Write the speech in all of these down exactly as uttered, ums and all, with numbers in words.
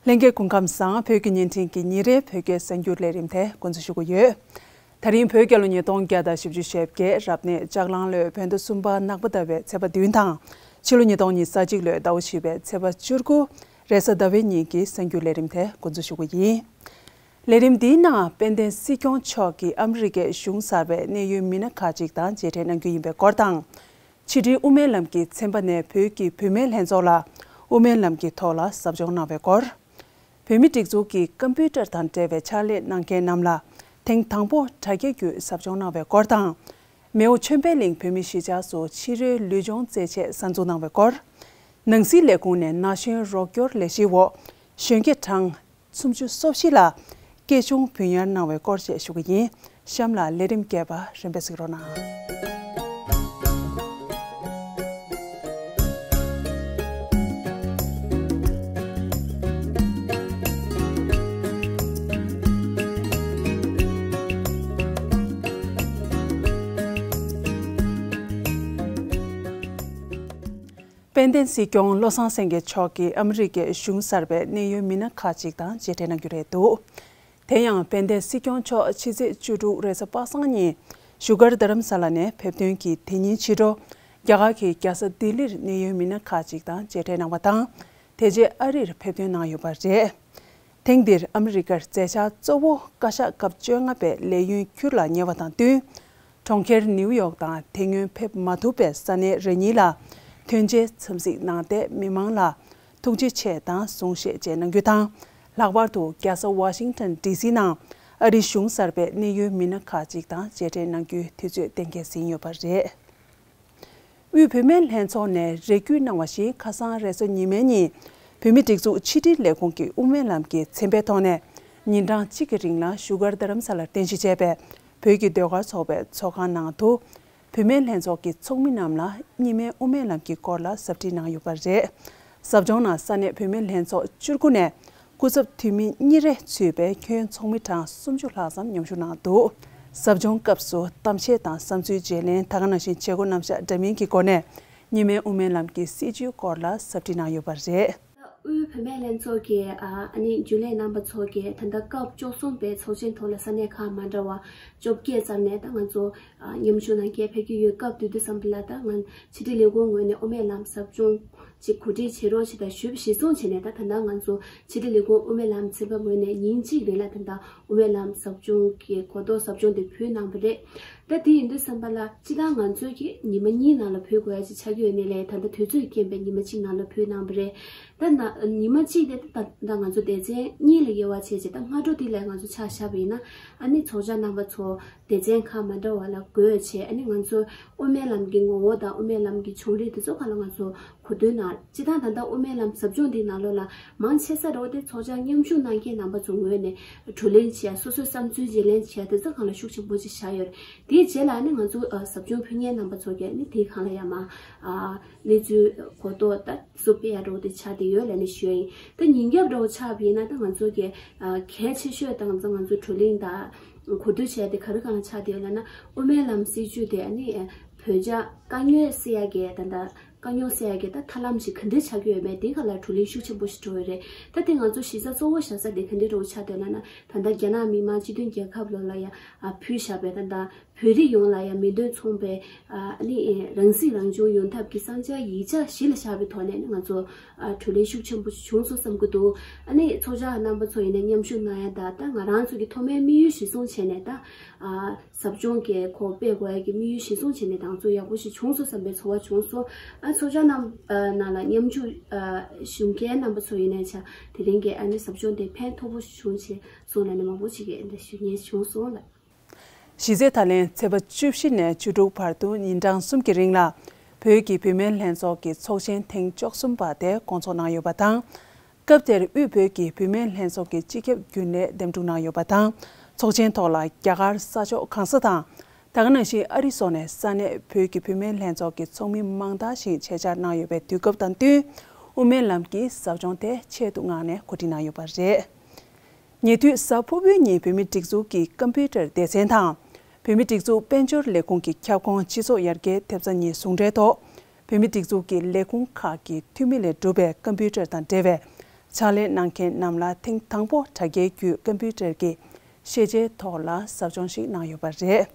ལྷན་རྒྱས་སྐུ་ཁམས་བཟང་། བོད་ཀྱི་བརྙན་འཕྲིན་གྱི་ཉིན་རེའི་བོད་སྐད་གསར་འགྱུར་ལས་རིམ་དེ་འགོ་འཛུགས་ཞུ་གི་ཡོད། ད་རིང་བོད་རྒྱལ་ལོ་ཉིས་སྟོང་བརྒྱ་དང་བཞི་བཅུ་ཞེ་བརྒྱད་རབ་གནས་ལྕགས་གླང་ལོའི་བོད་ཟླ་གསུམ་པ་ནག་པ་ཟླ་བའི་ཚེས་པ་བདུན་དང་། ཕྱི་ལོ་ཉིས་སྟོང་ཉི་ཤུ་རྩ་གཅིག་ལོའི་ཟླ་བ་བཞི་པའི་ཚེས་པ་བཅུ་དགུ་རེས་གཟའ་ཟླ་བའི་ཉིན་གྱི་གསར་འགྱུར་ལས་རིམ་དེ་འགོ་འཛུགས་ཞུ་གི་ཡིན། ལས་རིམ་འདིའི་ནང་དཔལ་ལྡན་སྲིད་སྐྱོང་མཆོག་གིས་ཨ་མི་རི་ཀའི་གཞུང་གསར་པའི་གནད་ཡོད་མི་སྣ་ཁག་ཅིག་དང་མཇལ་འཕྲད་གནང་རྒྱུ་ཡིན་པའི་སྐོར་དང་། ཕྱི་དྲིལ་དབུ་མའི་ལམ་གྱི་ཚན་པ་ནས་བོད་ཀྱི་བུད་མེད་ལྷན་ཚོགས་ལ་དབུ་མའི་ལམ་གྱི་ཐོག་ལ་ཟབ་སྦྱོང་གནང་བའི་སྐོར། བོད་མིའི་སྒྲིག་འཛུགས་ཀྱི་ཀམ་པུ་ཊར་དང་འབྲེལ་བའི་ཕྱག་ལས་གནང་མཁན་རྣམས་ལ་ཐེངས་དང་པོ་དྲ་རྒྱ་བརྒྱུད་ཟབ་སྦྱོང་གནང་བའི་སྐོར་དང་། མེའོ་ཆོས་འཕེལ་གླིང་བོད་མིའི་གཞིས་ཆགས་སུ་ཕྱི་རོལ་ལུས་སྦྱོང་རྩེད་ཆས་གསར་འཛུགས་གནང་བའི་སྐོར། ནང་སྲིད་ལས་ཁུངས་ནས་ན་གཞོན་རོགས་སྐྱོར་ལས་གཞིའི་འོག་གཞོན་སྐྱེས་གྲངས་སུམ་ཅུ་སོ་བཞི་ལ་སྐྱེས་ཆུང་བུན་གཡར་གནང་བའི་སྐོར་བཅས་ཞུ་གི་ཡིན། གཤམ་ལ་ལས་རིམ་རྒྱས་པ་རིམ་པས་གཟིགས་རོགས་གནང་། དཔལ་ལྡན་སྲིད་སྐྱོང་བློ་བཟང་སེང་གེ་མཆོག་གིས་ཨ་མི་རི་ཀའི་གཞུང་གསར་པའི་གནད་ཡོད་མི་སྣ་ཁག་ཅིག་དང་མཇལ་འཕྲད་གནང་རྒྱུ་རེད་འདུག་དེ་ཡང་དཔལ་ལྡན་སྲིད་སྐྱོང་མཆོག་ཕྱི་ཚེས་བཅུ་དྲུག་རེས་གཟའ་པ་སངས་ཉིན་བཞུགས་སྒར་རྡ་རམ་ས་ལ་ནས་ཕེབས་ཐོན་གྱིས་དེ་ཉིན་ཕྱི་དྲོ་རྒྱ་གར་གྱི་རྒྱལ་ས་ལྡི་ལིར་གནད་ཡོད་མི་སྣ་ཁག་ཅིག་དང་མཇལ་འཕྲད་གནང་བ་དང་། དེ་རྗེས་ཨ་རིར་ཕེབས་ཐོན་གནང་ཡོད་པ་རེད། ཐེངས་འདིར་ཨ་མི་རི་ཀར་མཛད་འཆར་གཙོ་བོ་བཀའ་ཤག་སྐབས་བཅོ་ལྔ་པའི་ལས་ཡུན་འཁྱུར་ལ་ཉེ་བ་དང་བསྟུན། གྲོང་ཁྱེར་ནིའུ་ཡོག་དང་དེ་སྔོན་ཕེབས་མ་ཐུབ་པའི་ས་གནས་རེ་གཉིས་ལ་ཐོན་རྗེས་འཚམས་གཟིགས་གནང་སྟེ་མི་མང་ལ་ཐུགས་རྗེ་ཆེ་དང་གསུང་བཤད་བཅས་གནང་རྒྱུ་དང་། ལྷག་པར་དུ་རྒྱལ་ས་ཝ་ཤིང་ཊོན་ཌི་སི་ནང་ཨ་རིའི་གཞུང་གསར་པའི་གནད་ཡོད་མི་སྣ་ཁག་ཅིག་དང་མཇལ་འཕྲད་གནང་རྒྱུའི་དུས་ཚོད་གཏན་འཁེལ་ཟིན་ཡོད་པ་རེད། དབུས་བུད་མེད་ལྷན་ཚོགས་ནས་རེ་སྐུལ་གནང་བ་བཞིན་ཁ་སང་རེས་གཟའ་ཉི་མའི་ཉིན་བོད་མིའི་སྒྲིག་འཛུགས་ཕྱི་དྲིལ་ལས་ཁུངས་ཀྱི་དབུ་མའི་ལམ་གྱི་ཚན་པའི་ཐོག་ནས་ཉིན་གྲངས་གཅིག་གི་རིང་ལ་བཞུགས་སྒར་རྡ་རམ་ས་ལར་རྟེན་གཞི་བྱས་པའི་བོད་ཀྱི་ཟློས་གར་ཚོགས་པའི་ཚོགས་ཁང་ནང་དུ། བུད་མེད་ལྷན་ཚོགས་ཀྱི་ཚོགས་མི་རྣམས་ལ་གཉིས་སྨན་དབུ་མའི་ལམ་གྱི་སྐོར་ལ་ཟབ་ཁྲིད་གནང་ཡོད་པ་རེད། ཟབ་སྦྱོང་ནང་ས་གནས་བུད་མེད་ལྷན་ཚོགས་བཅུ་དགུ་ནས་སྐུ་ཚབ་འཐུས་མི་གཉིས་རེ་ཚུད་པའི་ཁྱོན་ཚོགས་མི་གྲངས་སུམ་ཅུ་ལྷག་ཙམ་མཉམ་ཞུགས་གནང་འདུག་ཟབ་སྦྱོང་སྐབས་སུ་གཏམ་བཤད་དང་བསམ་ཚུལ་བརྗེ་ལེན། ད་ག་ནང་བཞིན་བྱེད་སྒོ་རྣམ་གཞག་འདྲ་མིན་གྱི་སྒོ་ནས་གཉིས་སྨན་དབུ་མའི་ལམ་གྱི་སྲིད་བྱུས་སྐོར་ལ་ཟབ་ཁྲིད་གནང་ཡོད་པ་རེད། དབུས་བུད་མེད་ལྷན་ཚོགས་ཀྱི་ཨ་ཨ་ནི་རྒྱུན་ལས་རྣམ་པ་ཚོ་གིས་ད་ལྟ་སྐབས་བཅུ་གསུམ་པའི་ཚོགས་ཆེན་ཐོག་ལ་ས་གནས་ཁག་མ་འདྲ་བ་བཅོ་བརྒྱད་ཙམ་ནས་ད་ང་ཚོ་ཨ་མཉམ་ཞུགས་གནང་མཁན་ཕེབས་ཀྱི་ཡོད། སྐབས་དེ་དུས་ཙམ་པ་ལ་ད་ང་ཕྱི་དྲིལ་ལས་ཁུངས་ངོས་ནས་དབུ་མའི་ལམ་ཟབ་སྦྱོང་ཅིག་གོ་སྒྲིག་བྱེད་རོགས་བྱེད་དང་ཞུས་པ་གཞིར་བཟུང་བྱས་ནས་ད་ད་ལྟ་ང་ཚོ་ཕྱི་དྲིལ་ལས་ཁུངས་དབུ་མའི་ལམ་ཚན་པ་ངོས་ནས་ཉིན་གཅིག་རིང་ལ་ད་ལྟ་དབུ་མའི་ལམ་ཟབ་སྦྱོང་གི་གོ་རྟོགས་ཟབ་སྦྱོང་དེ་ཕུལ་གནང་བ་རེད། ད་དེ་ཡིན་དུས་ཙམ་པ་ལ་སྤྱིར་བཏང་ང་ཚོས་ཀྱི་ཉི་མ་གཉིས་ནང་ལ་ཕུལ་དགོས་ཡ་ཅིག་ཆགས་ཀྱི་ཡོད་ནའི་ལས་ད་ལྟ་དུས་ཚོད་རྐྱེན་པས་ཉི་མ་གཅིག་ནང་ལ་ཕུལ་གནང་བ་རེད། ད་ན་ཉི་མ་གཅིག་དེ་ད་ད་ང་ཚོ་སྡེ་ཚན་གཉིས་ལ་དབྱེ་བ་ཕྱེ་བྱས་ད་སྔ་དྲོ་དེ་ལ་ང་ཚོ་ཆ་བཞག་པ་ཡིན་ན་ཨ་ནི་ཚོགས་བཅར་རྣམ་པ་ཚོ་སྡེ་ཚན་ཁག་མ་འདྲ་བ་ལ་བགོས་བྱས་ཨ་ནི་ང་ཚོ་དབུ་མའི་ལམ་གྱི་ངོ་བོ་དང་དབུ་མའི་ལམ་གྱི་བྱུང་རིམ་དེ་ཚོ་སྒང་ལ་ང་ཚོ་གོ་བསྡུར་གནང་། སྤྱིར་བཏང་ད་ལྟ་དབུ་མའི་ལམ་ཟབ་སྦྱོང་འདིའི་ནང་ལོགས་ལ་མང་ཆེ་ས་རོགས་དེ་ཚོགས་བཅར་མཉམ་ཞུགས་གནང་མཁན་རྣམ་པ་ཚོ་ངོས་ནས་བགྲོ་གླེང་བྱས་སོ་སོའི་བསམ་ཚུལ་བརྗེ་ལེན་བྱས་དེ་ཚོ་སྒང་ལ་ཤུགས་ཆེན་པོ་ཅིག་བཞག་ཡོད་རེད། དེའི་རྗེས་ལ་ནི་ང་ཚོ་ཨ་ཟབ་སྦྱོང་ཕུལ་མཁན་རྣམ་པ་ཚོ་གིས་ནི་དེའི་སྒང་ལ་ཡང་མ་ཨ་གནས་ཚུལ་གོ་རྟོགས་ད་བཟོ་སྤེལ་ཡ་འདྲ་བོ་དེ་ཆགས་བསྡད་ཡོད་ལབ་ནས་ཞུ་ཡ་ཡིན། ད་ཉིན་རྒྱབ་འདྲ་བོ་ཆགས་པ་ཡིན་ན་ད་ང་ཚོ་གི་ཨ་གལ་ཆེ་ཤོས་ད་ང་ཚོ་ང་ཚོ་བགྲོ་གླེང་དང་གོ་བསྡུར་བྱས་ཏེ་ག་རེ་གང་ལ་ཆགས་བསྡད་ཡོད་ལབ་ན་དབུ་མའི་ལམ་སྲིད་བྱུས་དེ་ཨ་ནི་བོད་རྒྱ་དཀའ་རྙོག་སེལ་ཡ་གི་ད་ད་དཀའ་རྙོག་སེལ་ཡ་གི་ད་ཐབས་ལམ་ཞིག་ག་འདྲ་ཆགས་ཀྱི་ཡོད་མེད་དེ་ག་ལ་བགྲོ་གླེང་ཤུགས་ཆེན་པོ་ཞིག་འགྲོ་ཡོད་རེད། ད་དེ་ང་ཚོ་གཞི་རྩ་གཙོ་བོ་བཞག་ས་དེ་ག་འདྲ་འདྲ་བོ་ཆགས་བསྡད་ལབ་ན་ད་ལྟ་རྒྱ་ནག་མི་དམངས་སྤྱི་མཐུན་རྒྱལ་ཁབ་ལོ་ལ་ཡ་ཨ་ཕུལ་བཞག་པའི་ད་ད་བོད་རིགས་ཡོངས་ལ་ཡང་མིང་དོན་མཚུངས་པའི་ཨ་ནི་རང་སྲིད་རང་སྐྱོང་ཡོང་ཐབས་ཀྱི་གསང་རྒྱ་ཡིག་ཆ་གཞི་ལ་བཞག་པའི་ཐོག་ནས་ནི་ང་ཚོ་ཨ་བགྲོ་གླེང་ཤུགས་ཆེན་པོ་ཞིག་བྱུང་སོང་བསམ་གྱི་འདུག་ཨ་ནི་ཚོགས་བཅར་རྣམ་པ་ཚོ་ཡིན་ན་མཉམ་ཞུགས་གནང་ཡ་ད་ད་ང་རང་ཚོ་གི་ཐོག་མའི་དམིགས་ཡུལ་གཞིར་བཟུང་བྱས་ནས་ད་ཨ་ཟབ་སྦྱོང་གི་ཁོ་སྤེལ་དགོས་ཡ་གི་དམིགས་ཡུལ་གཞིར་བཟུང་བྱས་ནས་ང་ཚོ་ཡག་པོ་ཞིག་བྱུང་སོང་བསམ་པའི་ཚོར་བ་བྱུང་སོང་། ཨ་ཚོགས་བཅར་རྣམ་ཨ་ནང་ལ་མཉམ་ཞུགས་ཨ་ཞུ་མཁན་རྣམ་པ་ཚོ་ཡིན་ན་ཆ་དེ་རིང་གི་ཨ་ནི་ཟབ་སྦྱོང་དེ་ཕན་ཐོགས་པོ་ཞིག་བྱུང་བྱས་སོང་ལབ་ནས་མང་པོ་ཞིག་གིས་འདི་ཞུ་མཁན་བྱུང་སོང་ལ། གཞི་རྩའི་ད་ལན་ཚེས་པ་བཅུ་བཞི་ནས་བཅུ་དྲུག་བར་དུ་ཉིན་གྲངས་གསུམ་གྱི་རིང་ལ་བོད་ཀྱི་བུད་མེད་ལྷན་ཚོགས་ཀྱི་ཚོགས་ཆེན་ཐེངས་བཅུ་གསུམ་པ་དེ་སྐོང་ཚོགས་གནང་ཡོད་པ་དང་། སྐབས་དེར་དབུས་བོད་ཀྱི་བུད་མེད་ལྷན་ཚོགས་ཀྱི་སྤྱི་ཁྱབ་རྒྱུན་ལས་འདེམས་སྒྲུག་གནང་ཡོད་པ་དང་། ཚོགས་ཆེན་ཐོག་ལ་རྒྱ་གར་ས་ཕྱོགས་གང་ས་དང་། ད་ག་ནང་བཞིན་ཨ་རི་སོགས་ནས་ས་གནས་བོད་ཀྱི་བུད་མེད་ལྷན་ཚོགས་ཀྱི་ཚོགས་མི་མང་དག་ཞིག་ཆེད་བཅར་གནང་ཡོད་པའི་དུས་སྐབས་དང་བསྟུན། དབུ་མའི་ལམ་གྱི་ཟབ་སྦྱོང་དེ་ཆེད་དུ་མངགས་ནས་གོ་སྒྲིག་གནང་ཡོད་པ་རེད། ཉེ་དུས་གཟའ་ཕུར་བུའི་ཉིན་བོད་མིའི་སྒྲིག་འཛུགས་ཀྱི་ཀམ་པུ་ཊར་སྡེ་ཚན་དང་། བོད་མིའི་སྒྲིག་འཛུགས་དཔལ་འབྱོར་ལས་ཁུངས་ཀྱི་ཁྱབ་ཁོངས་སྤྱི་ཚོགས་ཡར་རྒྱས་ཐེབས་རྩ་གཉིས་ཟུང་འབྲེལ་ཐོག་བོད་མིའི་སྒྲིག་འཛུགས་ཀྱི་ལས་ཁུངས་ཁག་གི་འཐུས་མི་ལས་གྲུབ་པའི་ཀམ་པུ་ཊར་དང་འབྲེལ་བའི་ ཕྱག་ལས་གནང་མཁན་རྣམས་ལ་ཐེངས་དང་པོ་དྲ་རྒྱའི་བརྒྱུད་ཀམ་པུ་ཊར་གྱི་ཤེས་བྱའི་ཐོག་ལ་ཟབ་སྦྱོང་ཞིག་གནང་ཡོད་པ་རེད།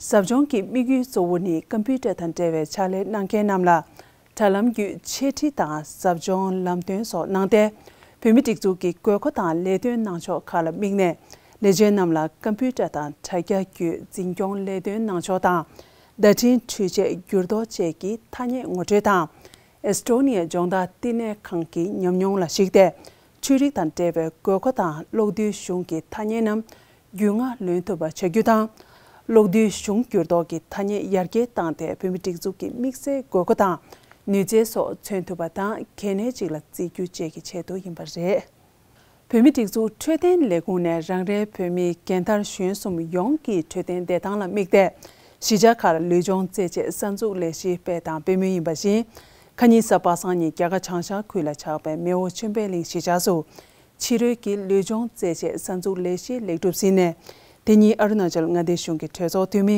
ཟབ་སྦྱོང་གི་དམིགས་ཡུལ་གཙོ་བོ་ནི་ཀམ་པུ་ཊར་དང་འབྲེལ་བའི་ཕྱག་ལས་གནང་མཁན་རྣམས་ལ་དྲ་ལམ་བརྒྱུད་འཆད་ཁྲིད་དང་ཟབ་སྦྱོང་ལམ་སྟོན་སོགས་གནང་སྟེ། བོད་མིའི་སྒྲིག་འཛུགས་ཀྱི་དགོས་མཁོ་དང་ལས་དོན་གནང་ཕྱོགས་ཁག་ལ་དམིགས་ནས་ལས་བྱེད་རྣམས་ལ་ཀམ་པུ་ཊར་དང་དྲ་རྒྱ་བརྒྱུད་འཛིན་སྐྱོང་ལས་དོན་གནང་ཕྱོགས་དང་། བརྡ་འཕྲིན་འཕྲུལ་ཆས་འགྱུར་ལྡོག་བཅས་ཀྱི་ཐ་སྙད་ངོ་སྤྲོད་དང་། ཨེ་སི་ཊོ་ནི་ཡའི་སྦྱོང་བརྡར་བསྟི་གནས་ཁང་གི་ཉམས་མྱོང་ལ་གཞིགས་ཏེ། འཕྲུལ་རིག་དང་འབྲེལ་བའི་དགོས་མཁོ་དང་གློག་རྡུལ་གཞུང་གི་ཐ་སྙད་རྣམས་རྒྱུས་མངའ་ལོན་ཐུབ་པ་བྱ་རྒྱུ་དང་། གློག་རྡུལ་གཞུང་འགྱུར་ལྡོག་གི་ཐ་སྙད་ཡར་རྒྱས་བཏང་སྟེ། བོད་མིའི་སྒྲིག་འཛུགས་ཀྱི་དམིགས་བསལ་དགོས་མཁོ་དང་ནུས་རྩལ་སོགས་མཚོན་ཐུབ་པ་དང་། གལ་གནད་ཅིག་ལ་བརྩི་རྒྱུ་བཅས་ཀྱི་ཆེད་དུ་ཡིན་པ་རེད། བོད་མིའི་སྒྲིག་འཛུགས་འཕྲོད་བསྟེན་ལས་ཁུངས་ནས་རང་རེའི་བོད་མི་རྒན་དར་གཞོན་གསུམ་ཡོངས་ཀྱི་འཕྲོད་བསྟེན་བདེ་ཐང་ལ་དམིགས་ཏེ། གཞིས་ཆགས་ཁག་ལ་ལུས་སྦྱོང་རྩེད་ཆས་གསར་འཛུགས་ལས་གཞི་སྤེལ་དང་སྤེལ་མུས་ཡིན་པ་བཞིན། ཁ་ཉིན་གཟའ་པ་སངས་ཉིན་རྒྱ་གར་བྱང་ཤར་ཁུལ་ལ་ཆགས་པའི་མེའོ་ཆོས་འཕེལ་གླིང་གཞིས་ཆགས་སུ། ཕྱི་རོལ་གྱི་ལུས་སྦྱོང་རྩེད་ཆས་གསར་འཛུགས་ལས་གཞི་ལེགས་གྲུབ་ཟིན་ནས། དེ་ཉིན་ཨ་རུ་ན་ཅལ་མངའ་སྡེ་གཞུང་གི་གྲོས་ཚོགས་འཐུས་མི་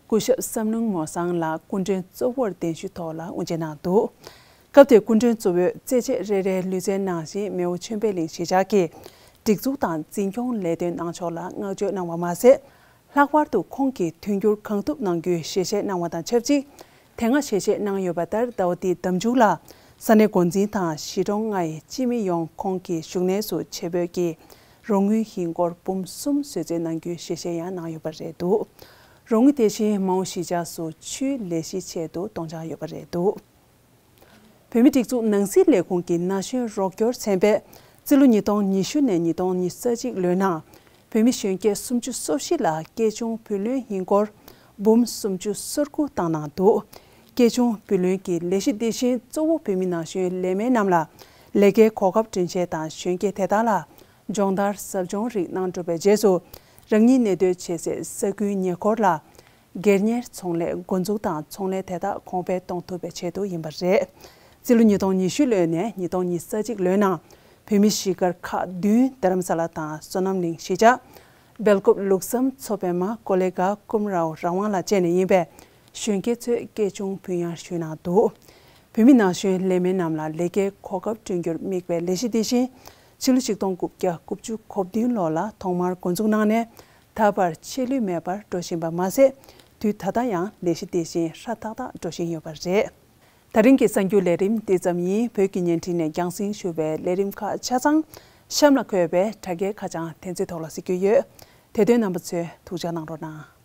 སྐུ་ཞབས་བསམ་གླིང་མོ་བཟང་ལགས་སྐུ་མགྲོན་གཙོ་བོར་གདན་ཞུས་ཐོག་ལ་དབུ་འབྱེད་གནང་འདུག་སྐབས་དེར་སྐུ་མགྲོན་གཙོ་བོས་རྩེད་ཆས་རེ་རེའི་ལུས་རྩལ་ནང་བཞིན་མེའོ་ཆོས་འཕེལ་གླིང་གཞིས་ཆགས་ཀྱི་སྒྲིག་འཛུགས་དང་འཛིན་སྐྱོང་ལས་དོན་གནང་ཕྱོགས་ལ་བསྔགས་བརྗོད་གནང་བ་མ་ཟད། ལྷག་པར་དུ་ཁོང་གིས་མཐུན་འགྱུར་གང་ཐུབ་གནང་རྒྱུའི་ཞལ་བཞེས་གནང་བ་དང་ཆབས་ཅིག་དེ་སྔ་ཞལ་བཞེས་གནང་ཡོད་པ་ལྟར་ཟླ་བ་འདིའི་ཟླ་མཇུག་ལ་ས་གནས་འགོ་འཛིན་དང་གཞིས་གྲོང་ལྔ་ཡི་སྤྱི་མི་ཡོངས་ཁོང་གི་བཞུགས་གནས་སུ་ཆེ་བོད་ཀྱི་རོགས་དངུལ་ཧིན་སྒོར་འབུམ་གསུམ་གསོལ་སྩལ་གནང་རྒྱུའི་ཞལ་བཞེས་ཡང་གནང་ཡོད་པ་རེད་འདུག་རོགས་དངུལ་དེ་བཞིན་མའོ་གཞིས་ཆགས་སུ་ཆུའི་ལས་གཞི་ཆེད་དུ་གཏོང་འཆར་ཡོད་པ་རེད་འདུག་བོད་མིའི་སྒྲིག་འཛུགས་ནང་སྲིད་ལས་ཁུངས་ཀྱི་ན་གཞོན་རོགས་སྐྱོར་ཚན་པས་རྩིས་ལོ་ཉིས་སྟོང་ཉི་ཤུ་ནས་ཉིས་སྟོང་ཉི་ཤུ་རྩ་གཅིག་ལོའི་ནང་བོད་མི་གཞོན་སྐྱེས་སུམ་ཅུ་སོ་བཞི་ལ་སྐྱེས་ཆུང་བུ་ལོན་ཧིན་སྒོར་འབུམ་སུམ་ཅུ་སོ་དགུ་བཏང་གནང་འདུག་སྐྱེས་ཆུང་བུ་ལོན་གྱི་ལས་གཞི་འདི་བཞིན་གཙོ་བོ་བོད་མི་ན་གཞོན་ལས་མེད་རྣམས་ལ་ལས་ཀའི་གོ་སྐབས་བསྐྲུན་ཆེད་དང་། གཞོན་སྐྱེས་དེ་དག་ལ་སྦྱོང་བརྡར་ཟབ་སྦྱོང་རིགས་གནང་གྲུབ་པའི་རྗེས་སུ། རང་ཉིད་གནས་སྡོད་བྱེད་སའི་ས་ཁུལ་ཉེ་འཁོར་ལ་སྒེར་གཉེར་ཚོང་ལས་འགོ་འཛུགས་དང་། ཚོང་ལས་དེ་དག་གོང་འཕེལ་གཏོང་ཐུབ་པའི་ཆེད་དུ་ཡིན་པ་རེད། རྩིས་ལོ་ཉིས་སྟོང་ཉི་ཤུ་ལོ་ནས་ཉིས་སྟོང་ཉི་ཤུ་རྩ་གཅིག་ལོའི་ནང་བོད་མི་གཞིས་སྒར་ཁག་བདུན། རྡ་རམ་ས་ལ་དང་བསོད་ནམས་གླིང་གཞིས་ཆགས། སྦེལ་ཀོབ་ལུགས་བསམ། མཚོ་པདྨ། ཀོ་ལེ་གྷལ། ཀུམ་རའོ། རང་དབང་ལ་བཅས་ནས་ཡིན་པའི་གཞོན་སྐྱེས་ཚོས་སྐྱེས་ཆུང་བུན་གཡར་ཞུས་གནང་འདུག་བོད་མི་ན་གཞོན་ལས་མེད་རྣམས་ལ་ལས་ཀའི་གོ་སྐབས་བསྐྲུན་རྒྱུར་དམིགས་པའི་ལས་གཞི་དེ་བཞིན་ཕྱི་ལོ་ཆིག་སྟོང་དགུ་བརྒྱ་དགུ་བཅུ་གོ་བདུན་ལོ་ལ་ཐོག་མར་འགོ་འཛུགས་གནང་ནས། ད་བར་ཆད་ལུས་མེད་པར་འགྲོ་བཞིན་པ་མ་ཟད། དུས་ད་ལྟ་ཡང་ལས་གཞི་དེ་བཞིན་ཧྲ་ཐག་ཐག་འགྲོ་བཞིན་ཡོད་པ་རེད། ད་རིང་གི་གསར་འགྱུར་ལས་རིམ་འདི་ཙམ་ཡིན། བོད་ཀྱི་བརྙན་འཕྲིན་ནས་རྒྱང་སྲིང་ཞུ་བའི་ལས་རིམ་ཁག་ཆ་ཚང་གཤམ་ལ་འཁོད་པའི་དྲ་རྒྱའི་ཁ་བྱང་དེ་ཚོའི་ཐོག་ལ་གཟིགས་རྒྱུ་ཡོད། དེ་དོན་རྣམ་པ་ཚོས་ཐུགས་ཅག་གནང་རོགས་གནང་།